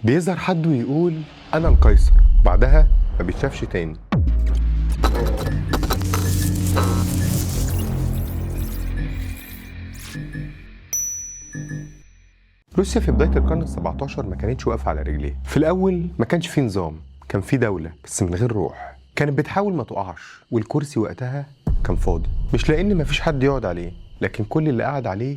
بيظهر حد ويقول انا القيصر، بعدها ما بيتشافش تاني. روسيا في بداية القرن ال17 ما كانتش واقفة على رجليها. في الأول ما كانش في نظام، كان في دولة بس من غير روح، كانت بتحاول ما تقعش، والكرسي وقتها كان فاضي، مش لأن ما فيش حد يقعد عليه، لكن كل اللي قعد عليه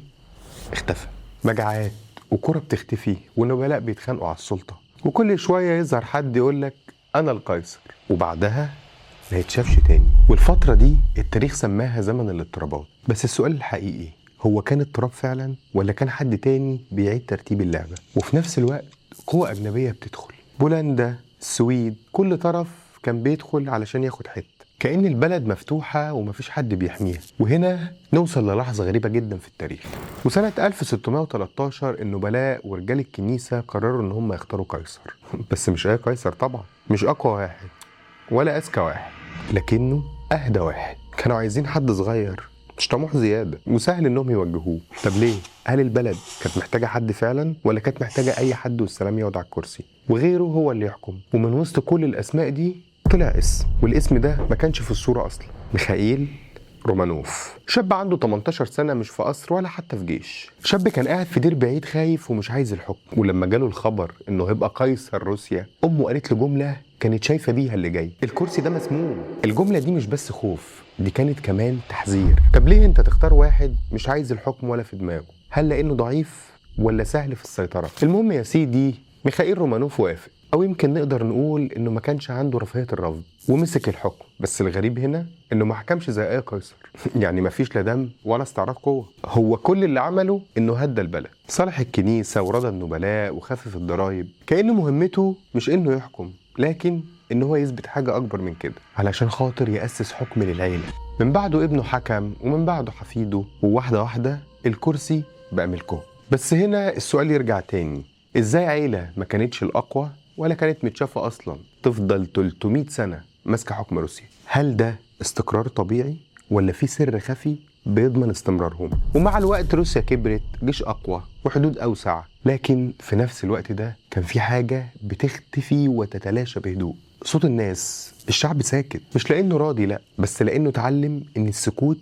اختفى. مجاعات وكرة بتختفي ونبلاء بيتخانقوا على السلطة، وكل شوية يظهر حد يقول لك أنا القيصر، وبعدها ما يتشافش تاني. والفترة دي التاريخ سماها زمن الاضطرابات. بس السؤال الحقيقي، هو كان اضطراب فعلا ولا كان حد تاني بيعيد ترتيب اللعبة؟ وفي نفس الوقت قوة أجنبية بتدخل، بولندا، السويد، كل طرف كان بيدخل علشان ياخد حتة، كأن البلد مفتوحة ومفيش حد بيحميها. وهنا نوصل للحظة غريبة جدا في التاريخ. وسنة 1613 النبلاء ورجال الكنيسة قرروا إن هم يختاروا قيصر. بس مش أي قيصر طبعا، مش أقوى واحد ولا أذكى واحد، لكنه أهدى واحد. كانوا عايزين حد صغير مش طموح زيادة وسهل إنهم يوجهوه. طب ليه؟ هل البلد كانت محتاجة حد فعلا ولا كانت محتاجة أي حد والسلام يقعد على الكرسي وغيره هو اللي يحكم؟ ومن وسط كل الأسماء دي طلع اسم، والاسم ده ما كانش في الصورة أصلا، ميخائيل رومانوف. شاب عنده 18 سنة، مش في قصر ولا حتى في جيش، شاب كان قاعد في دير بعيد خايف ومش عايز الحكم. ولما جاله الخبر انه هيبقى قيصر روسيا، امه قالت له جملة كانت شايفة بيها اللي جاي، الكرسي ده مسموم. الجملة دي مش بس خوف، دي كانت كمان تحذير. طب ليه انت تختار واحد مش عايز الحكم ولا في دماغه؟ هل لانه ضعيف ولا سهل في السيطرة؟ المهم يا سيدي، ميخائيل رومانوف وافق، او يمكن نقدر نقول انه ما كانش عنده رفاهية الرفض ومسك الحكم. بس الغريب هنا انه ما حكمش زي اي قيصر، يعني ما فيش لا دم ولا استعراض قوة. هو كل اللي عمله انه هدى البلد، صلح الكنيسة ورضى النبلاء وخفف الضرايب، كأنه مهمته مش انه يحكم، لكن ان هو يثبت حاجة اكبر من كده علشان خاطر يأسس حكم للعيلة. من بعده ابنه حكم، ومن بعده حفيده، وواحدة واحدة الكرسي بقى ملكه. بس هنا السؤال يرجع تاني، ازاي عيلة ما كانتش الأقوى ولا كانت متشافة أصلا تفضل 300 سنة ماسكة حكم روسيا؟ هل ده استقرار طبيعي ولا في سر خفي بيضمن استمرارهم؟ ومع الوقت روسيا كبرت، جيش أقوى وحدود أوسع، لكن في نفس الوقت ده كان في حاجة بتختفي وتتلاشى بهدوء، صوت الناس. الشعب ساكت، مش لأنه راضي، لا، بس لأنه اتعلم إن السكوت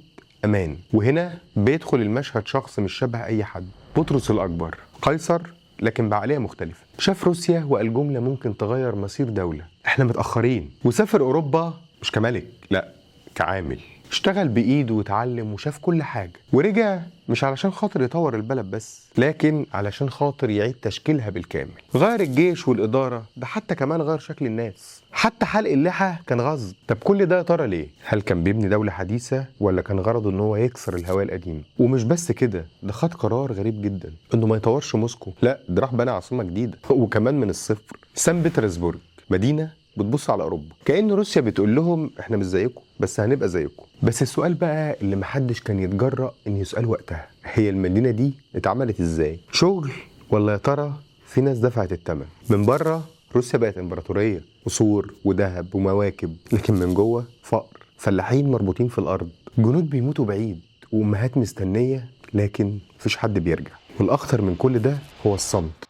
أمان. وهنا بيدخل المشهد شخص مش شبه أي حد، بطرس الأكبر، قيصر لكن بعقلية مختلفة. شاف روسيا وقال جملة ممكن تغير مصير دولة، احنا متأخرين. وسافر أوروبا مش كملك، لا، كعامل، اشتغل بإيده وتعلم وشاف كل حاجة، ورجع مش علشان خاطر يطور البلد بس، لكن علشان خاطر يعيد تشكيلها بالكامل. غير الجيش والإدارة، ده حتى كمان غير شكل الناس، حتى حلق اللحى كان غصب. طب كل ده يا ترى ليه؟ هل كان بيبني دولة حديثة ولا كان غرضه ان هو يكسر الهوية القديمة؟ ومش بس كده، ده خد قرار غريب جدا انه ما يطورش موسكو، لا، ده راح بنى عاصمة جديدة وكمان من الصفر، سان بطرسبرج، مدينة بتبص على اوروبا، كأن روسيا بتقول لهم احنا مش زيكم بس هنبقى زيكم. بس السؤال بقى اللي محدش كان يتجرأ ان يسأله وقتها، هي المدينة دي اتعملت ازاي؟ شغل ولا يا ترى في ناس دفعت الثمن؟ من بره روسيا بقت امبراطورية، قصور وذهب ومواكب، لكن من جوه فقر، فلاحين مربوطين في الارض، جنود بيموتوا بعيد، وامهات مستنية لكن مفيش حد بيرجع. والاخطر من كل ده هو الصمت،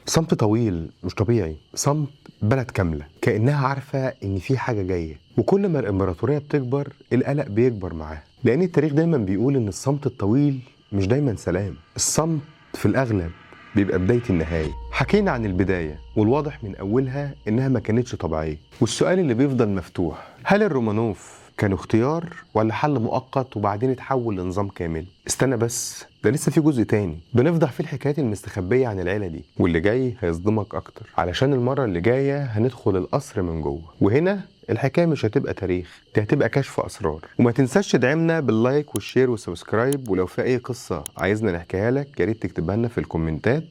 صمت طويل مش طبيعي، صمت بلد كاملة كأنها عارفة إن في حاجة جاية. وكل ما الإمبراطورية بتكبر القلق بيكبر معاها، لأن التاريخ دايما بيقول إن الصمت الطويل مش دايما سلام، الصمت في الأغلب بيبقى بداية النهاية. حكينا عن البداية والواضح من أولها إنها ما كانتش طبيعية، والسؤال اللي بيفضل مفتوح، هل الرومانوف كانوا اختيار ولا حل مؤقت وبعدين اتحول لنظام كامل؟ استنى بس، ده لسه في جزء تاني بنفضح فيه الحكايات المستخبية عن العيلة دي، واللي جاي هيصدمك أكتر، علشان المرة اللي جاية هندخل القصر من جوه، وهنا الحكاية مش هتبقى تاريخ، دي هتبقى كشف أسرار. وما تنساش تدعمنا بال like وال share وال subscribe، ولو في أي قصة عايزنا نحكيها لك يا ريت تكتبها لنا في الكومنتات،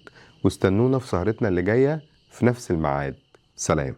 واستنونا في سهرتنا اللي جاية في نفس الميعاد. سلام.